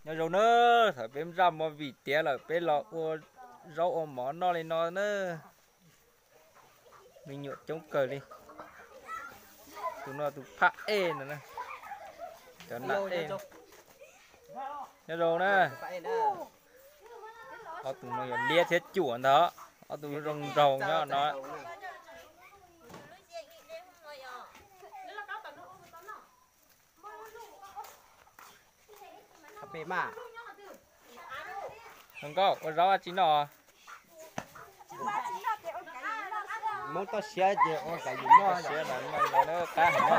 Nyob zoo na, thaum peb zaj movie tiav lawm peb los ua zaub ua mov noj li no na. Me nyuam coob kawg li. Tus no tus phaj ej no na. Cov nam ej. Nyob zoo na. Ob tug no yog liab thiab cuam ntag. Ob tug zoo nraug nyob no. Nkauj, ua zaub dab tsi noj? Hmoob toj siab ces ua kav yus noj. Toj siab no, qab heev na.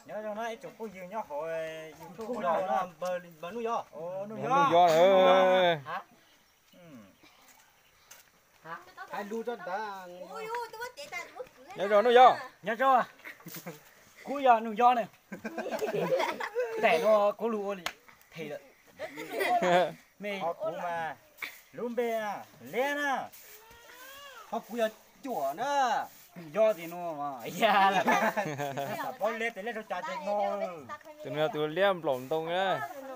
Nyob zoo na ib tsoom phooj ywg nyob hauv YouTube no, npawg Nuj Yob. Nuj Yob lawm. Nyob zoo Nuj Yob. Nyob zoo. Kuv yog Nuj Yob na. Daim no kuv lug ua li them lawm. Ho kuv mas lub npe Liab na. Ho kuv yog Cuam na. Yob tim no. Tus no tus liab nplaum ntoo na.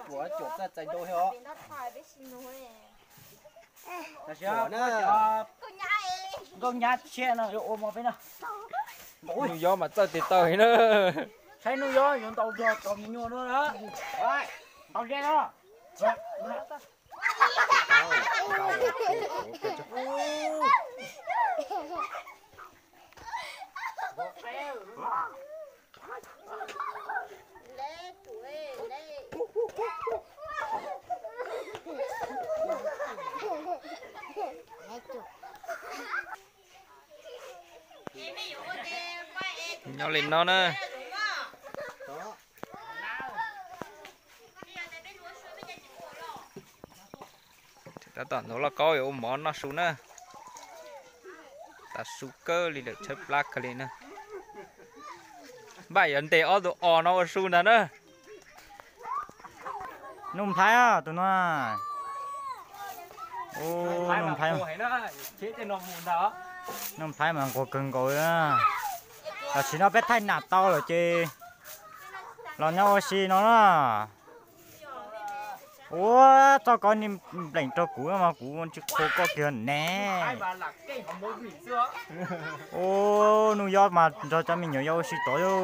Cuam, Cuam txaij ntoo thiab os. Nkauj nyab tshiab no yuav ua mov peb no. Nuj Yob mas txawj tes taw heev na. Saib Nuj Yob yuav ntaus nrog cov me nyuam no na. Ntaus liab no. Nyob li no na. Tab tom ntov lauj kaub yuav ua mov noj su na. Tav su kawg li lawm, tshaib plab kawg li na. Npaj yuav ntes ob tug os no ua su ntag na. Nuj Nplhaib, tus no. Nuj Nplhaib, Nuj Nplhaib mas nquag kawg nkaus li na. Tam sim no peb thaij nam tau lawm ces los nyob ua si no na. Ua, txoj koj niag npleem rau kuv mas kuv tsis qhuas koj kiag ne. Ua, Nuj Yob mas nrog cov me nyuam yau ua si tod lauj.